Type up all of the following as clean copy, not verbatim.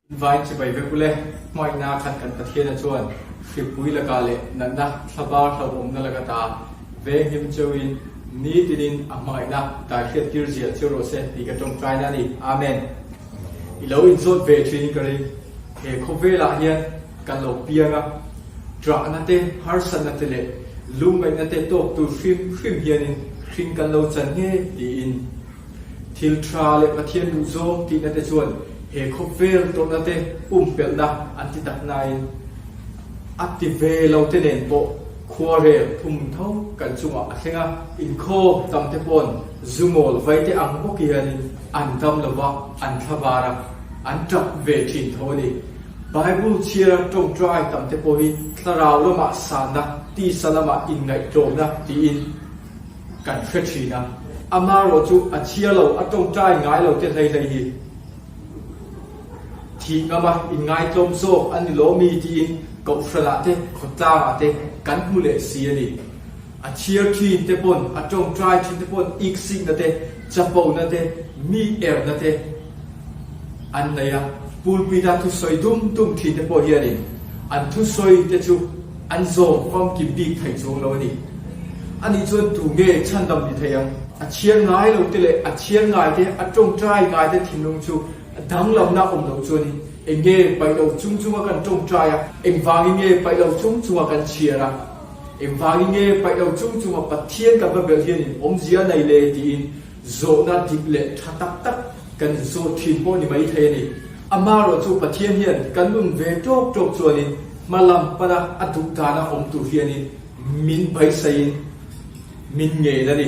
Vai chibai vek ule, hmangaihna khat kan Pathiana chuan hripui lakah leh natna thlabar hlauhawmna laka ta venghim cheuhin nitinin a hmangaihna taihriat tir ziah cheu rawh se tih ka tawngtaina a ni. Amen. I lo inzawt ve thin ka ring. He khawvelah hian kan lo piang a, ṭahna te, harsatna te leh lungngaihna te tawk tur hrim hrim hianin hring kan lo chan nge tiin Thil tha leh Pathian duhzawng tihna te chuan he khawvel tawrhna te pumpelhna an ti tak nain a ti ve lo te nen pawh khuarel thum tho kan chungah a thleng a. Inkhawm tam te pawn zumawl vai te ang bawk hianin an dam lo va, an thlavar a, an tap ve thin tho a ni. Bible chhiara tawngtai tam te pawh hi thlarau lamah sanna, tisa lamah inngaihtlawmna tiin, Kan hre thin a, amarawh chu a chhia lo, a tawngtai ngai lo te hlei hlei hi thih ngam a, inngaitlawm zawk an ni lo mi tiin kohhranah te khawtlangah te kan hmu leh si a ni. A chhiar thin te pawn, a tawngtai thin te pawn iksikna te, chapona te, mi erna te an nei a, pulpit-a thusawi dum dum thin te pawh hianin an thusawi te chu an zawm famkim bik thei chuang lo a ni. Ani chuan tu nge chhandam ni thei ang? A chhiar ngai lo te leh a chhiar ngai te, a tawngtai ngai te thinlung chu danglamna awm loh chuanin eng nge paih lo chung chunga kan tawngtai a, engvangin nge paih lo chung chunga kan chhiar a, engvangin nge paih lo chung chunga Pathian kan va belh hianin awmzia nei le tiin Zawhna dik leh tha tak tak kan inzawt thin pawh ni mai thei a ni. Amaherawh chu Pathian hian kan nun ve tawk tawk chuanin hma lam pana a duh dana awm tur hianin min baisaiin min ngen a ni.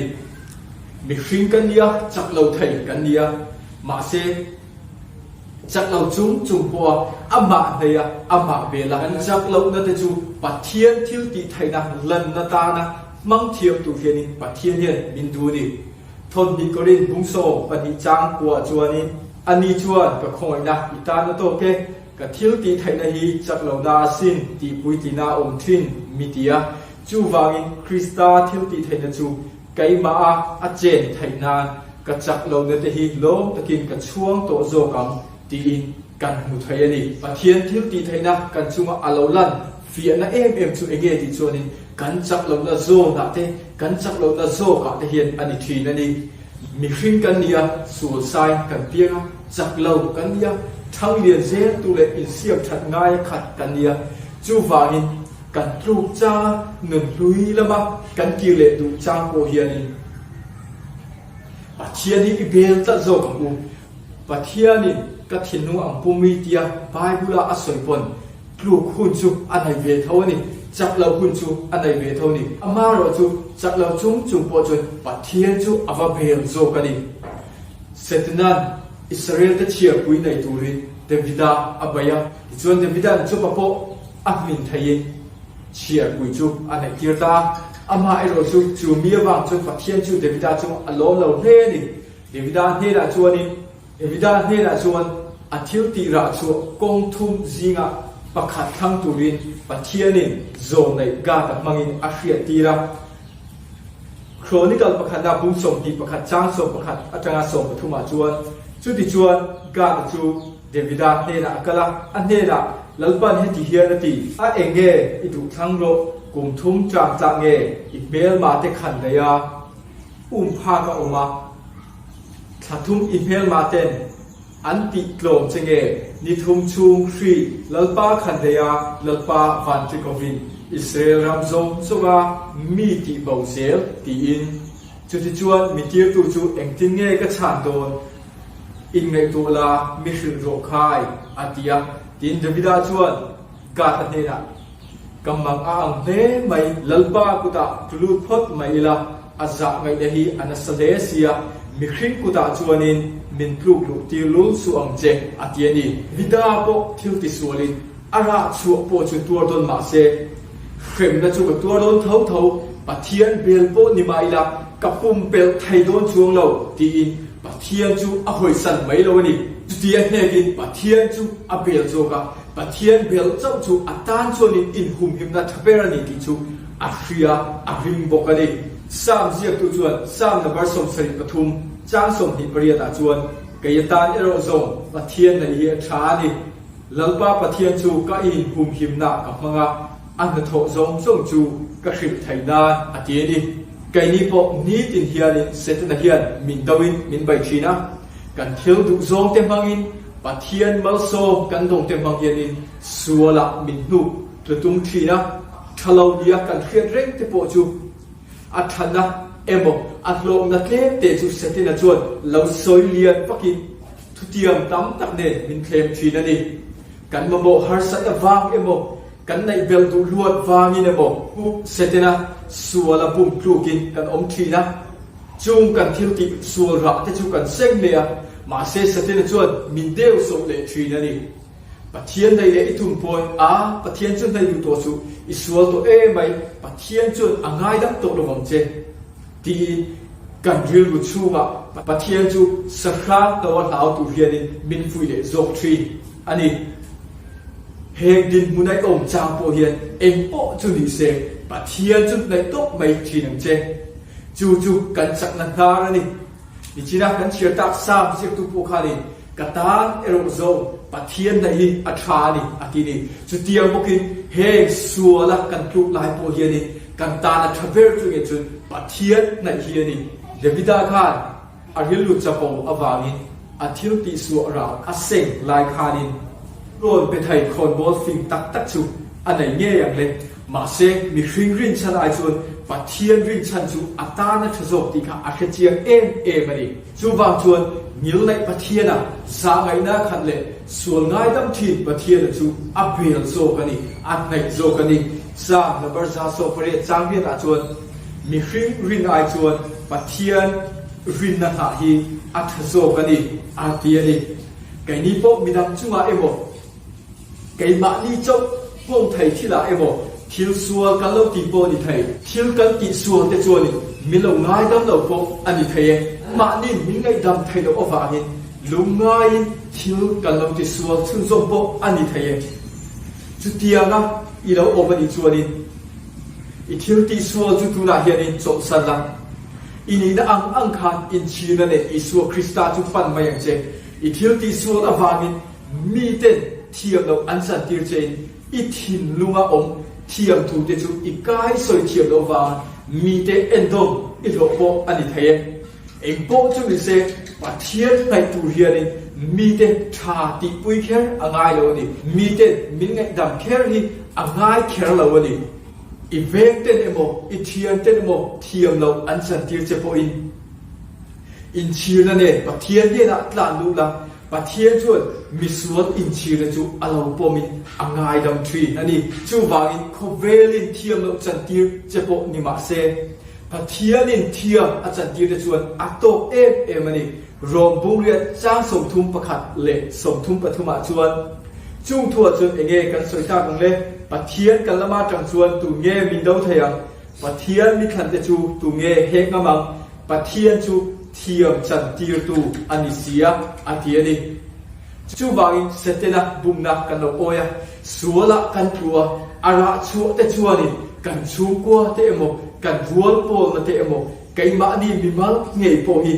Mihring kan nia, chak lo thei kan nia, mahse chak lo chung chung pawha amah hneia amah bela kan chak lohna te chu Pathian thil tih theihna lanna tana Hmang thiam tur hianin Pathian hian min duh a ni. Thawmhnih Korin bungsaw pahnih chang kuah chuanin, Ani chuan ka khawngaihna i tan a tawk e, ka thil tih theihna hi chak lohna a sin tih puitlina a awm thin mi ti a. Chuvangin Krista thil tih theihna chu keimah a a chen theih nan ka chak lohna te hi lawm takin ka chhuang tawh zawk ang tiin kan hmu thei a ni. Pathian thil tih theihna kan chunga a lo lan fiahna em em chu enge tih chuanin Kan chak lohna zawnah te, kan chak lohna zawkah te hian a ni thin a ni. Mihring kan ni a, sual sain kan piang a, chak lo kan ni a, thang lian zel tu leh insiam that ngaia khat kan ni a. Chuvangin kan tluk changa nun hlui lama kan kir leh duh chang pawh hianin Pathian hi i bel tlat zawk ang u. Pathianin ka thinlung ang pum i tia Bible-a a sawi pawn Tluk hun chu a nei ve tho a ni, chak lo hun chu a nei ve tho a ni. Amaherawh chu chak lo chung chung pawh chuan Pathian chu a va bel zawk a ni. Setanan Israel te chhiarpui nei turin Davida a bei a, tichuan Davida'n chupa pawh a hmin theiin chhiarpui chu a neihtir ta a. Amaherawh chu chu mi avang chuan Pathian chu Davida chung a lawm lo hle a ni. Davida hnenah chuanin Davida hnenah chuan a thil tih rah chhuah kawng thum zinga pakhat thlang turin Pathianin zawhneih Gad-a hmangin a hriattir a. Chronicle pakhatna bung 21 chang 11 atanga 13 ah chuan, Chutichuan Gad-a chu Davida hnenah a kal a, a hnenah, Lalpan heti hian a ti, A eng nge i duh thlang rawh, kum thum tang tlak nge i hmelma te khan daih a, um phak a awm a, Thla thum i hmelma ten an tih tlawm che nge? Ni thum chhung hri Lalpa khan daih a, Lalpa vantrikovin Israel ram zawng zawnga mi tih bo zel tiin. Chutichuan mi tirtu chu engtin nge ka chhan dawn? Inngaihtuah la, mi hrilh rawh khai, a ti a. Tin, Davida chuan Gad-a hnenah, Ka mang a ang hle mai, Lalpa kutah tlu lut phawt mai ila, a zah ngaihna hi a nasa hle sia, mihring kutah chuanin min tluk luh tir lul suh ang che, a ti a ni. Vida pawh thil tisualin a rah chhuah pawh chu tuar dawn mah se, hremna chu ka tuar dawn tho tho, Pathian bel pawh ni mah ila ka pumpelh thei dawn chuang lo, tiin Pathian chu a hawisan mai lo a ni. Chutia hnekin Pathian chu a bel zawk a, Pathian bel chauh chu a tan chuanin inhumhimna tha ber a ni tih chu a hria, a ring bawk a ni. Psalm ziaktu chuan Psalm number 73 chang 28 ah chuan, Kei atan erawh zawng Pathian neih hi a tha a ni. Lalpa Pathian chu ka inhumhimna ka hmang a, a hnathawh zawng zawng chu ka hrilh thei nan a ti a ni. Keini pawh nitin hianin Setana hian min doin min bei thin a, kan thil duh zawngte hmangin Pathian malsawm kan dawngte hmang hianin sualah min hnuk tlu tum thin a, tha lo nia kan hriat reng te pawh chu a thana emaw a hlawkna tlem te chu Setana chuan lo sawi lian vakin thutiam tam tak nen min thlem thin a ni. Kan mamawh harsatna vang emaw, kan neih bel duh luat vangin emaw Setana suala bum tlukin kan awm thin a. Chung kan thil tih sual rah te chu kan seng leh a, mahse Setana chuan min deu sawh leh thin a ni. Pathian nei leh i tum pawn a, Pathian chu hnaih duh tawh suh, i sual tawh em mai, Pathian chuan a ngaidam tawh lo vang che tiin kan rilru chhungah Pathian chu sahrang lo a hlau tur hianin min fuih leh zawk thin a ni. Heng dinhmun a i awm chang pawh hian eng pawh chu ni se Pathian chu hnaih tawp mai thin ang che. Chu chu kan chakna hnar a ni. Nichina kan chhiar tak Sam ziaktu pawh khanin ka tan erawh zawng Pathian hnaih hi a tha a ni a ti ni. Chutiang bawkin heng suala kan tluk lai pawh hianin kan tan a tha ber chu nge chun Pathian hnaih hi a ni. Davida khan a rilru chapo avangin a thil tihsuah rau a seng lai khanin rawn pe thei khawnbawl fing tak tak chu a nei ngei ang le. Mahse, mihring rinchhan ai chuan Pathian rinchhan chu a tan a tha zawk tih kha a hre chiang em em a ni. Chuvang chuan ngilneih Pathiana zahngaihna khat leh sual ngaidam thin Pathiana chu a bel zawk a ni, a hnaih zawk a ni. Psalm number 180 chang riatah chuan mihring rin ai chuan Pathian rinna nghah hi a tha zawk a ni a ti a ni. Keini pawh midang chungah emaw, Keimahni chauh nghawng thei thilah emaw thil sual kan lo tih pawh a ni thei. Thil kan tih sual te chuanin min lo ngaidam lo pawh a ni thei e. Mahni min ngaihdam theih loh avangin lungngaiin thil kan lo ti sual chhunzawm pawh a ni thei e. Chutianga i lo awm a nih chuanin i thil tih sual chu tunah hianin chawlhsan la. I nihna ang ang khan inchhirna leh Isua Krista chu pan mai ang che. I thil tih sual avangin Miten thiam loh an chantir chein i thinlunga awm thiam thute chu i kai sawi thiam loh vanga mite endawm i hlawh pawh a ni thei e. Eng pawh chu ni se, Pathian hnaih tur hianin mite tha tihpui kher a ngai lo a ni. Miten min ngaihdam kher hi a ngai kher lo a ni. I vengten emaw, i thianten emaw thiam loh an chantir che pawhin inchhirna nen Pathian hnenah tlan luh la, Pathian chuan misual inchhirna chu a lo pawmin a ngaidam thin a ni. Chuvangin khawvelin thiam loh chantir che pawh ni mah se, Pathianin thiam a chantir te chuan a tawk em em a ni. Rom bungriat chang 31 leh 33 ah chuan chung thuah chuan enge kan sawi tak ang le? Pathian kan lama tang chuan tu nge min do thei ang? Pathian mithlan te chu tu nge hek ngam ang? Pathian chu thiam chantirtu a ni si a, a ti a ni. Chuvangin Setana bumna kan lo awi a, sualah kan tlu a, a rah chhuah te chuanin kan chhungkua te emaw, kan rual pawlna te emaw, keimahni mimal ngei pawh hi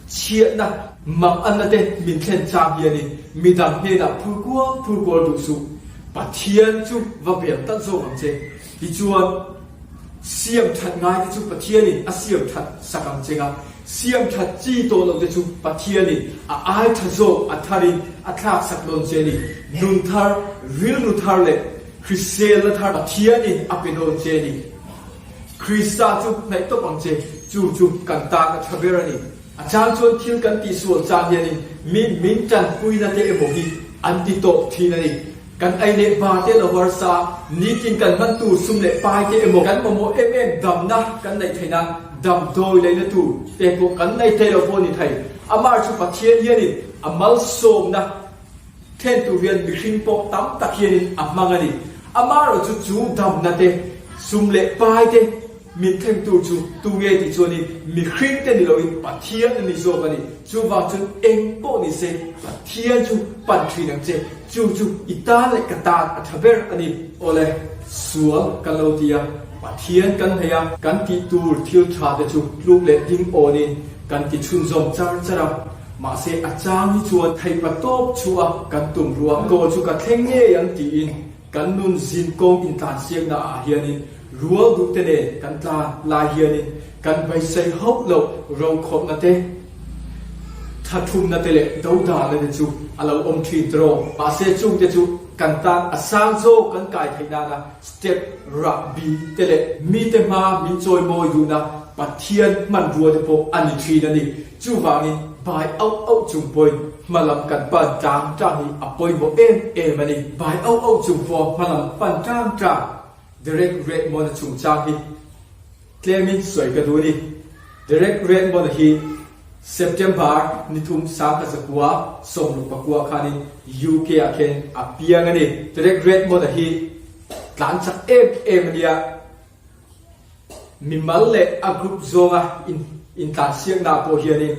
chhiatna, manganna te min thlen chang hianin midang hnenah phur kual phur kual duh suh. Pathian chu va bel tlat zawk ang che. Tichuan. Siam that ngai te chu Pathianin a siam that sak ang cheng a, siam that chi tawh lo te chu Pathianin a ai tha zawk a tharin a thlak sak dawn che a ni. Nun thar, rilru thar leh hriselna thar Pathianin a pe dawn che a ni. Krista chu hnaih tawp ang che, chu chu kan tan a tha ber a ni. A chang chuan thil kan tihsual chang hianin mi min tanpuina te emaw hi an ti tawp thin a ni. Kan ei leh bar te lo harsa, nitin kan hman tur sum leh pai te emaw kan mamawh em em damna kan neih theih nan damdawi leina tur te pawh kan nei thei lo pawh a ni thei. Amah chu Pathian hianin a malsawmna thlen tur hian mihring pawh tam tak hianin a hmang a ni. Amaherawh chu chu damna te, sum leh pai te, Min thleng tur chu tu nge tih chuanin mihring te ni loin Pathian a ni zawk a ni. Chuvang chuan eng pawh ni se Pathian chu pan thin ang che. Chu chu i tan leh ka tan a tha ber a ni. Awle, sual kan lo ti a, Pathian kan hneih a, kan tih tur thil tha te chu tluk leh ding awnin kan ti chhunzawm char char a. Mahse a chang hi chuan theihpa tawp chhuah a kan tum ruah goal chu ka thleng ngei ang tiin kan nun zin kawng intlansiakna ah hianin rual duh te nen kan tlan lai hianin kan beisei hauh loh rokhawlhna te, thathumna te leh dodalna te chu a lo awm thin tawh. Mahse chung te chu kan tan a sang zawk kan kai theih nana Step rahbi te leh mite hma min chawimawi duhna Pathian hmanrua te pawh a ni thin a ni. Chuvangin bai auh auh chung pawhin hmalam kan pan tlang tlang hi a pawimawh em em a ni. Bai auh auh chung pawha hmalam pan tlang tlang Derek Redmond-a chungchang hi tlemin sawi ka duh a ni. Derek Redmond-a hi September ni thum 1900 60 khanin UK ah khen a piang a ni. Derek Redmond-a hi tlan chak em em a nia. Mimal leh a group zawnga intlansiakna pawh hianin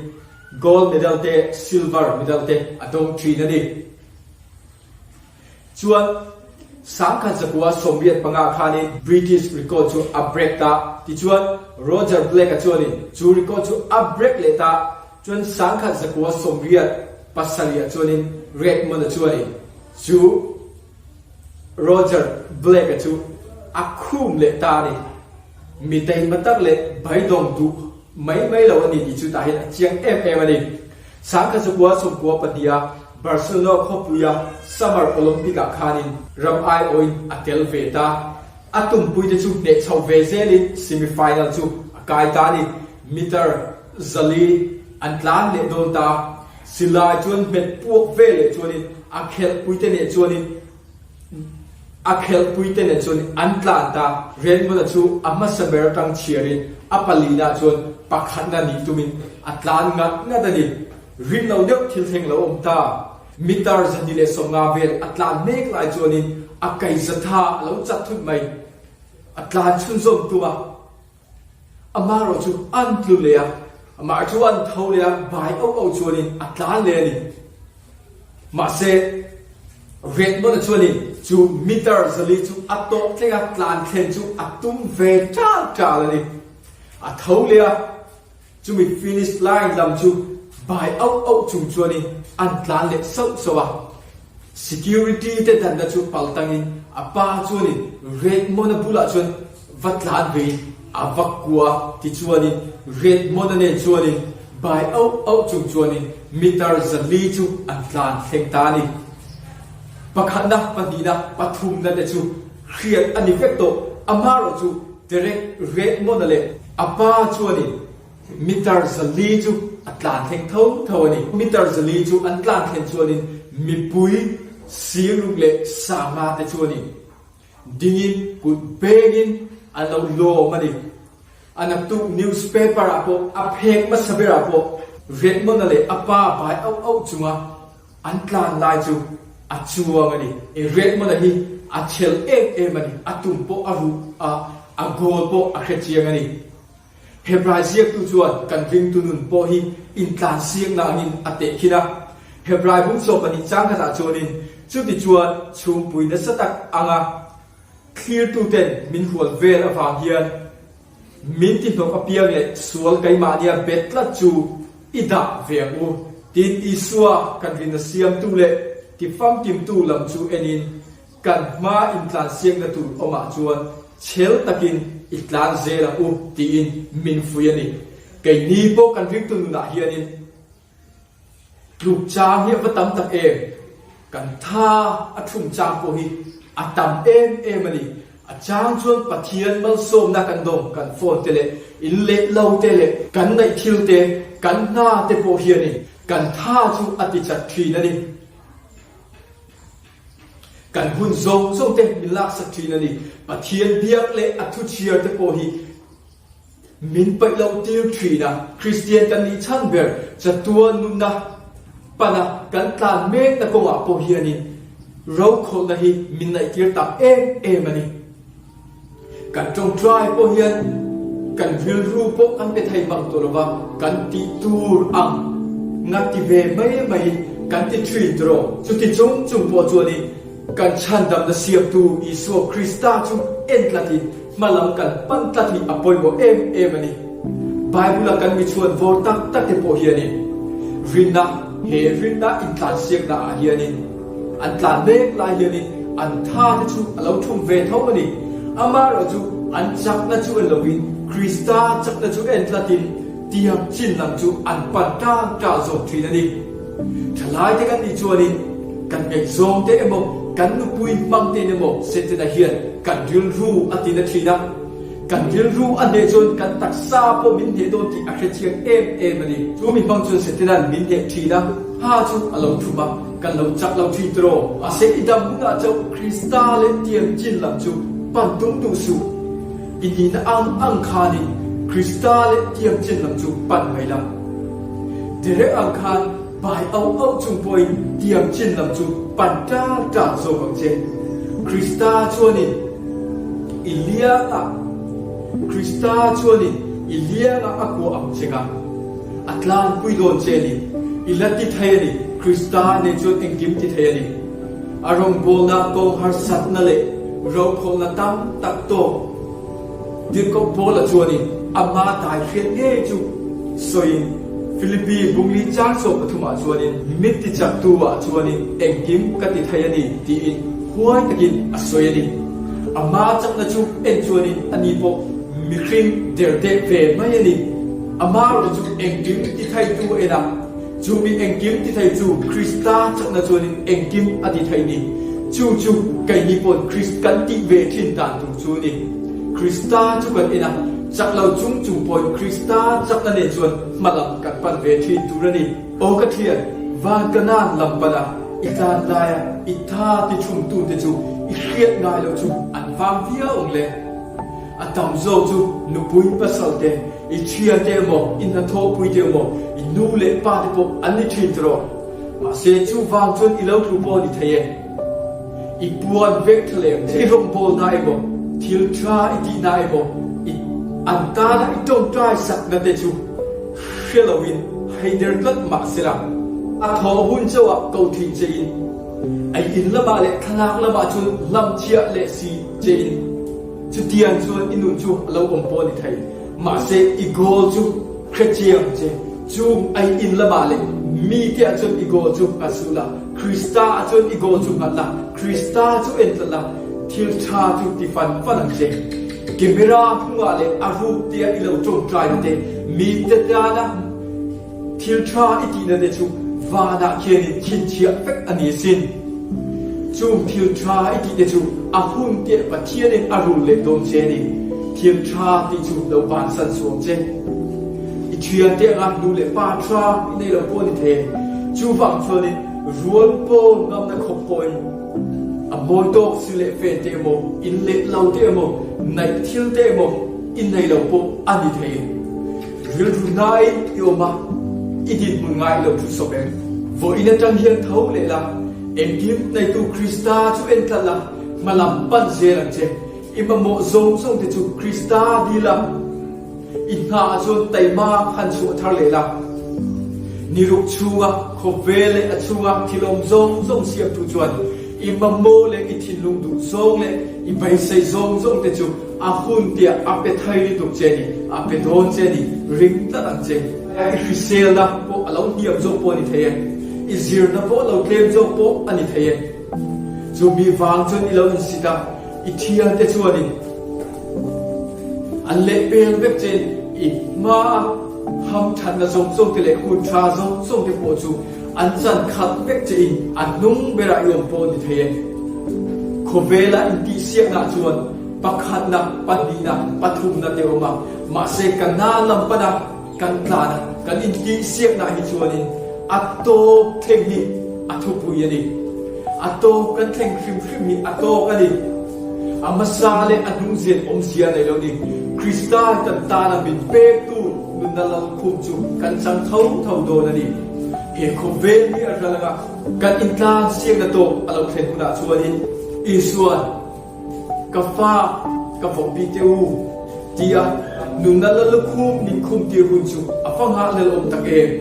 gold medal te silver medal te a dawng thin a ni. Chuan 1985 khanin British record chu a break ta. Tichuan Roger Black-a chuanin chu record chu a break leh ta. Chuan 1987 chuanin Redmond-a chuanin chu Roger Black-a chu a khum leh ta a ni. Mi taima tak leh beidawng duh mai mai lo a ni tih chu tah hian a chiang em em a ni. 1992 a Barcelona khawpuia Summer Olympic-ah khanin ram aiawhin a tel ve ta. A tumpuite chu hneh chhoh ve zelin semi-final chu a kai ta a ni. Meter 400 an tlan leh dawn ta. Silai chuan hmet puak ve leh chuanin a khelhpuite nen chuanin A khelhpuite nen chuan an tlan ta. Redmond-a chu a hmasa ber atang chhiarin a palinah chuan pakhatna nih tumin a tlan ngat ngat a ni. Rin lo deuh thil thleng lo awm ta. Meter 250 vel a tlan mek lai chuanin a kaizatha a lo chat thut mai. A tlan chhunzawm tum a. Amaherawh chu an tlu leh a, amah chu an tho leh a, bai auh auh chuanin a tlan leh a ni. Mahse, Redmond-a chuanin chu meter 400 chu a tawp thleng a, tlan thlen chu a tum ve ṭal ṭal a ni. A tho leh a, chumi finish line lam chu bai auh auh chung chuanin an tlan leh sauh sauh a. Security te danna chu pal tangin a pa chuanin Redmond-a bulah chuan Va tlan vein a va kua tichuanin Redmond-a nen chuanin bai auh auh chung chuanin meter 400 chu an tlan thleng ta a ni. Pakhatna, pahnihna, pathumna te chu hriat a ni vek tawh. Amaherawh chu Derek Redmond-a leh a pa chuanin meter 400 chu a tlan thleng tho tho a ni. Meter 400 chu an tlan thlen chuanin mipui siruk leh sanga te chuanin Dingin kut bengin an lo lawm a ni. A naktuk newspaper ah pawh a phek hmasa berah pawh Redmond-a leh a pa bai auh auh chunga an tlan lai chu a chuang a ni. Redmond-a hi a chhel em em a ni, a tum pawh a ruh a, a goal pawh a hre chiang a ni. Hebrai ziaktu chuan kan ringtu nun pawh hi intlansiakna angin a tehkhin a. Hebrai bungchaw pahnih chang khatah chuanin, Chutichuan chhungpui nasa tak anga thlirtuten min hual vel avang hian min tihnawk apiang leh sual keimahnia bet tlat chu i dah ve ang u, tiin Isua kan rinna siamtu leh tifamkimtu lam chu enin Kan hma intlansiakna tur awmah chuan chhel takin i tlan zel ang u tiin min fui a ni. Keini pawh kan ringtu nunah hianin tluk chang hi a va tam tak em? Kan tha a thum chang pawh hi a tam em em a ni. A chang chuan Pathian malsawmna kan dawng, kan phone te leh in leh lo te leh kan neih thil te, kan hna te pawh hianin kan tha chu a ti chat thin a ni. Kan hun zawng zawng te min laksak thin a ni. Pathian biak leh a thu chhiar te pawh hi min paih loh tir thin a. Kristian kan nih chhan ber chatuan nunna pana kan tlan mekna kawngah pawh hianin rokhawlhna hi min naihtir tak em em a ni. Kan tawngtai pawh hian kan rilru pawh kan pe thei mang tawh lova, kan tih tur ang nga ti ve mai maiin kan ti thin tawh. Chuti chung chung pawh chuanin kan chhandamna siamtu Isua Krista chu en tlatin hma lam kan pan tlat hi a pawimawh em em a ni. Bible-a kan mi chhuan vawr tak tak te pawh hianin. Rinna, He rinna intlansiakna ah hianin an tlan mek lai hianin an tha te chu a lo thum ve tho a ni. Amaherawhchu an chakna chu en lovin Krista chakna chu en tlatin tiang chin lam chu an pan tan tan zawk thin a ni. Thalai te kan nih chuanin kan ngaihzawng te emaw kan nupui hmang tein emaw Setana hian kan rilru a ti na thin a. Kan rilru a hneh chuan kan taksa pawh min hneh dawn tih a hre chiang em em a ni. Chu mi hmang chuan Setana'n min hneh thin a, ha chu a lo thum a, kan lo chak lo thin tiraw? Mahse i dam hunah chauh Krista leh tiang chin lam chu pan tum duh suh. I nihna ang ang khanin Krista leh tiang chin lam chu pan mai la. Derek ang khan bai auh auh chung pawhin tiang chin lam chu pan ṭal ṭal zawk ang che. Krista chuanin i liangah Krista chuanin i liangah a kuah ang che nga, a tlanpui dawn che a ni. I la ti thei a ni, Krista nen chuan engkim ti thei a ni. A rawngbawlna kawng harsatna leh rokhawlhna tam tak tawk Tirhkoh Paula chuanin ama dai hriat ngei chu sawiin Philippi bungli chang sawm pathumah chuanin mit tichaktu ah chuanin engkim ka ti thei a ni tiin huai takin a sawi a ni. Ama chakna chu en chuanin ani pawh mihring derdeh ve mai a ni. Ama erawh chu engkim ti theitu a en a. Chu mi engkim ti thei chu Krista chakna chuanin engkim a ti thei ni. Chu chu keini pawn Krist kan tih ve thin dan tur chu ni. Krista chu kan en a, chak lo chung chung pawhin Krista chakna nen chuan hmalam kan pan ve thin tur a ni. Aw ka thian, van Kanaan lam pana i tlan laia i tha ti chhumtute chu i hriat ngai lo chu an vang viau ang le. A tam zawk chu nupui pasal te, I thian te emaw, i hnathawhpui te emaw, i nu leh pa te pawh an ni thin tiraw? Mahse, chuvang chuan i lo tlu pawh a ni thei e. I puan vek tha leh ang che. I rawngbawlna emaw, thil tha i tihna emaw, i an tana i tawngtai sakna te chu hre loin haider tlat mah sela, a thawh hun chauhah ko thin chein, a in lamah leh thlalak lamah chuan hlamchhiah leh si chein, Chutiang chuan i nun chu a lo awm pawh a ni thei. Mahse, i goal chu hre chiang che. Chung ai in lamah leh mite ah chuan i goal chu nghat suh la, Krista ah chuan i goal chu nghat la, Krista chu en tlat la, thil tha chu ti fan fan ang che. Camera hnungah leh a ruk tia i lo tawngtaina te, mite tana Thil tha i tihna te chu vanah khianin chhinchhiah vek a ni asin. Chung thil tha i tih te chu a hun teh Pathianin a rul leh dawn che a ni. Thil tha tih chu lo bansan suam che. I thian te anga nu leh pa tha i nei lo pawh a ni thei e. Chuvang chuanin rual pawl ngamna khawp pawhin a mawi tawk si leh fen te emaw, in leh lo te emaw, naih thil te emaw i nei lo pawh a ni thei e. Rilru hnaiin i awm a, i dinhmun ngai lo thu sawp em? Vawiin atang hian tho leh la, engkim neitu Krista chu en tlat la, hmalam pan zel ang che. I mamawh zawng zawng te chu Krista dil a, i hnaah chuan taima han chhuah thar leh la. Ni ruk chhunga khawvel leh a chhunga thil awm zawng zawng siamtu chuan i mamawh leh i thinlung duh zawng leh i beisei zawng zawng te chu A hun tiah a pe thei lutuk che ni, a pe dawn che ni, ring tlat ang che. I hriselna pawh a lo hniam zawk pawh a ni thei e, i zirna pawh a lo tlem zawk pawh a ni thei e. Chu mi vang chuan i lo insit a, i thiante chuanin an lehpel vek che in i hmaa hamthatna zawng zawng te leh hun tha zawng zawng te pawh chu an chan khat vek che in a hnung berah i awm pawh a ni thei e. Khawvela intihsiaknaah chuan Pakhatna, pahnihna, pathumna te awm a, mahse ka na lam pana kan tlan a, kan intihsiakna hi chuanin a tawp thleng hi a thupui a ni. A tawp kan thleng hrim hrim hi a tawk a ni. A hmasa leh a hnungzian awmzia nei lo ni. Krista kan tana min pektu nunna lalkhum chu kan chang tho tho dawn a ni. He khawvel hi a ral anga kan intlansiakna tawp a lo thlen hunah chuanin Isua'n, Ka fa, ka vohpi teh u, tia nunna la lukhum min khumtir hun chu a fa nghah lel awm tak em?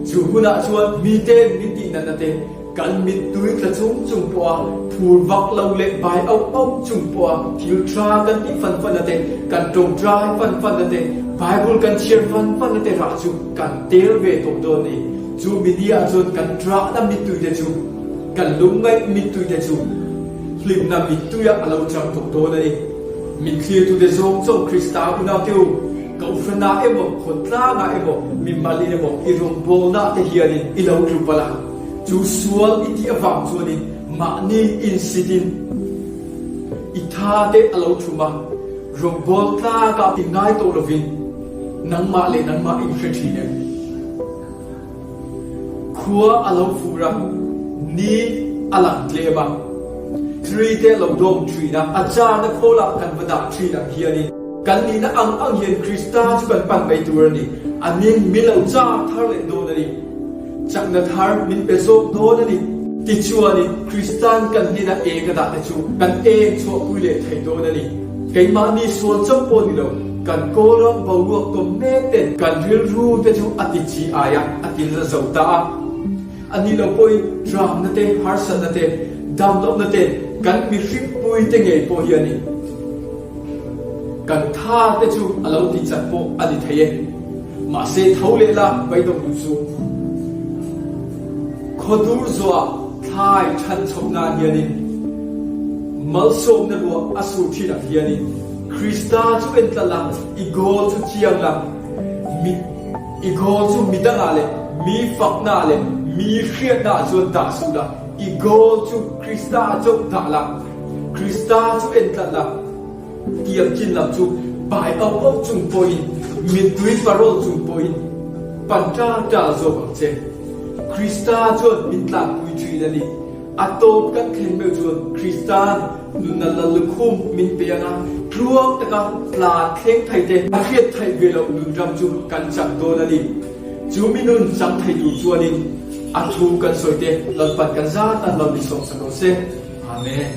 Chu hunah chuan miten min tih natna te, kan mittui tla chung chung pawha phur vak lo leh bai auh auh chung pawha thil tha kan tih fan fanna te, kan tawngtai fan fanna te, Bible kan chhiar fan fanna te rah chu kan tel ve tawh dawn a ni. Chu mi ni ah chuan kan ṭahna mittui te chu, kan lungngaih mittui te chu hlimna mittui ah a lo chang tawh dawn a ni. Min thlirtute zawng chauh Krista unaute u, Kohhranah emaw, khawtlangah emaw, mimalin emaw i rawngbawlnaah te hianin i lo tlu palh a. Chu sual i tih avang chuanin mahni insitin i tha te a lo thum a, rawngbâwl tlâkah i ngai tawh lovin nangmah leh nangmah in hre ṭhin em? Khua a lo fur a, ni a lang tlem a, tree te a lo dawng ṭhin a, a chana khawlah kan va dah ṭhin ang hianin kan nihna ang ang hian Krista chu kan pan mai tur a ni. A nin mi lo châk thar leh dawn a ni. Chakna thar min pe zawk dawn a ni. Tichuanin Kristan kan hnena eng a dah te chu kan eng chhuahpui leh thei dawn a ni. Keimahni sual chauh pawh ni lo, kan kawlram boruak tawm mek ten kan rilru te chu a ti chi ai a, a ti la zo ta a. A nih loh pawhin ramna te, harsatna te, damlohna te kan mihringpui te ngei pawh hi a ni. Kan tha te chu a lo ti chat pawh a ni thei e. Mahse tho leh la beidawng duh suh. Khawdur zuah thlai than chhoh nan hianin malsawmna ruah a sur thin ang hianin Krista chu en tlat la, i goal chu chiang la, mi i goal chu midangah leh mi faknaah leh mi hriatnaah chuan dah suh la, i goal chu Krista ah chauh dah la, Krista chu en tlat la. Tiang chin lam chu bai auh auh chung pawhin, mittui parawl chung pawhin pan ṭal ṭal zawk ang che. Krista chuan min tlanpui ṭhin a ni. A tawp kan thlen meuh chuan Krista'n nunna lal lukhum min pe ang a, tluang taka tlan thleng thei te a hriat theih ve loh nun ram chu kan chak dawn a ni. Chu mi nun chak thei tur chuanin a thu kan sawi te Lalpan kan zat an lo ni sawmsak rawh se. Amen.